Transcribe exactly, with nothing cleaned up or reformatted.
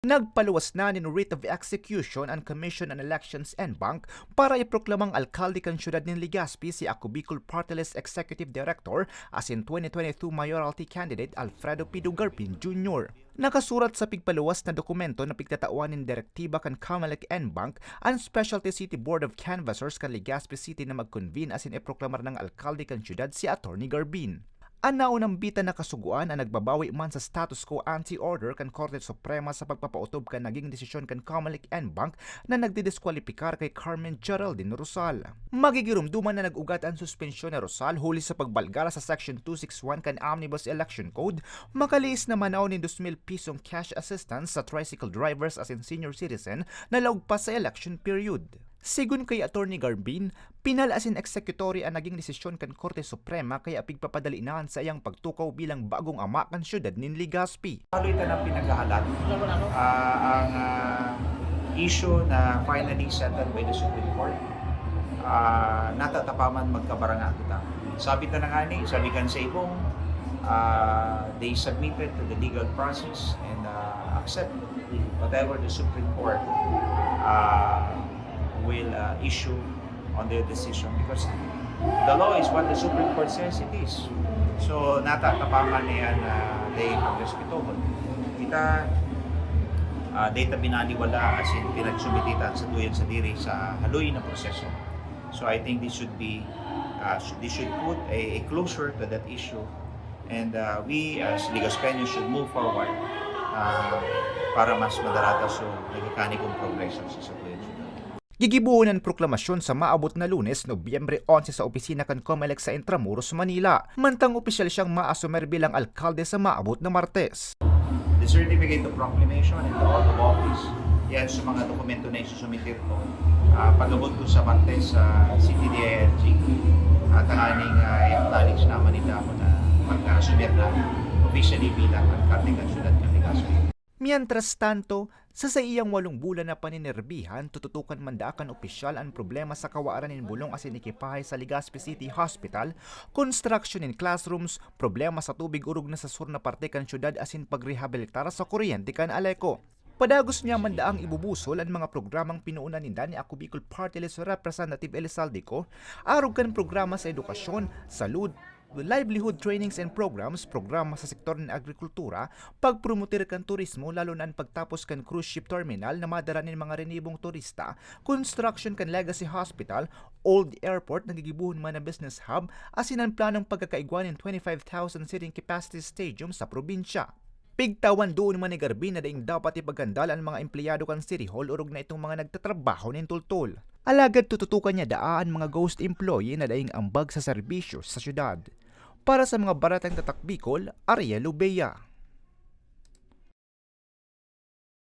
Nagpaluwas na nin writ of execution an Commission on Elections and Bank para iproklamang alkalde kan siyudad nin Legazpi si Ako Bicol Party List Executive Director asin twenty twenty-two mayoralty candidate Alfredo Pido Garbin Junior. Nakasurat sa pigpaluwas na dokumento na pigtatawan nin direktiba kan Comelec and Bank an Specialty City Board of Canvassers kan Legazpi City na mag-convene asin iproklamar nang alkalde kan siyudad si Attorney Garbin. An naunang bitan na kasugoan an nagbabawi man sa status quo ante order kan Korte Suprema sa pagpapautob kan naging desisyon kan Comelec and Bank na nagdidiskwalipikar kay Carmen Geraldine Rosal. Magigiromdoman na nag-ugat an suspensyon ni Rosal huli sa pagbalga sa Section two six one kan Omnibus Election Code, makalihis na manaw nin dos mil pisong cash assistance sa tricycle drivers asin senior citizen na laog pa sa election period. Sigon kay Attorney Garbin, penal asin executory an naging desisyon kan Korte Suprema kaya pigpapadali na an saiyang pagtukaw bilang bagong ama kan siyudad nin Legazpi. Haloy ta nang pinaghahalat. Ah, ang, ah, issue na finally settled by the Supreme Court, ah, natatapaman magkabaranga kita. Sabi ta na ngani, sabi kan sa ibong, ah, they submitted to the legal process and, ah, accept whatever the Supreme Court, ah, will, ah, issue on their decision because the law is what the Supreme Court says it is. So, natatapaman niya na they have respeto. Kita, ah, data binaliwala asin pinagsumititan sa duyan sa diri sa haloy na proseso. So, I think this should be, ah, sh-, this should put a, a closure to that issue. And, ah, we as Legazpeños should move forward, ah, para mas madaratas so nagkakanikong progreso sa satuyan siyudad. Gigibohon an proklamasyon sa maabot na Lunes, Nobyembre onse, sa opisina kan Comelec sa Intramuros, Manila. Mantang opisyal siyang maasumer bilang alkalde sa maabot na Martes. The certificate of proclamation and the oath of office, yan sa mga dokumento na isusumite ko. Ah, pag-abot ko sa Martes sa C T D I L G, ah, tanganing, ah, i-acknowledge naman nila ako na pag-asumer na officially bilang alkalde kan siyudad kan Legazpi. Mientras tanto, sa saiyang walong bulan na paninerbihan, tututukan man daa kan opisyal an problema sa kawaran nin bulong asin ekipahe sa Legazpi City Hospital, construction nin classrooms, problema sa tubig orog na sa sur na parte kan siyudad asin pagrehabilitar sa kuryente kan Aleco. Padagos niya man daang ibubusol an mga programang pinoonan ninda ni Ako Bicol Party List Representative Elizalde Co, arog kan programa sa edukasyon, salud, livelihood trainings and programs, programa sa sektor nin agrikultura, pagpromoter kan turismo, lalo na an pagtapos kan cruise ship terminal na madara nin mga rinibong turista, construction kan Legacy Hospital, old airport na gigibohon man na business hub, asin an planong pagkakaigwa nin twenty-five thousand seating capacity stadium sa probinsya. Pigtawan duon man ni Garbin na daing dapat ipagandal an mga empleyado kan City Hall orog na itong mga nagtatrabaho nin tultol. Alagad tututukan niya daa an mga ghost employee na daing ambag sa serbisyo sa syudad. Para sa mga Baretang Tatak Bicol, Ariel Obeya.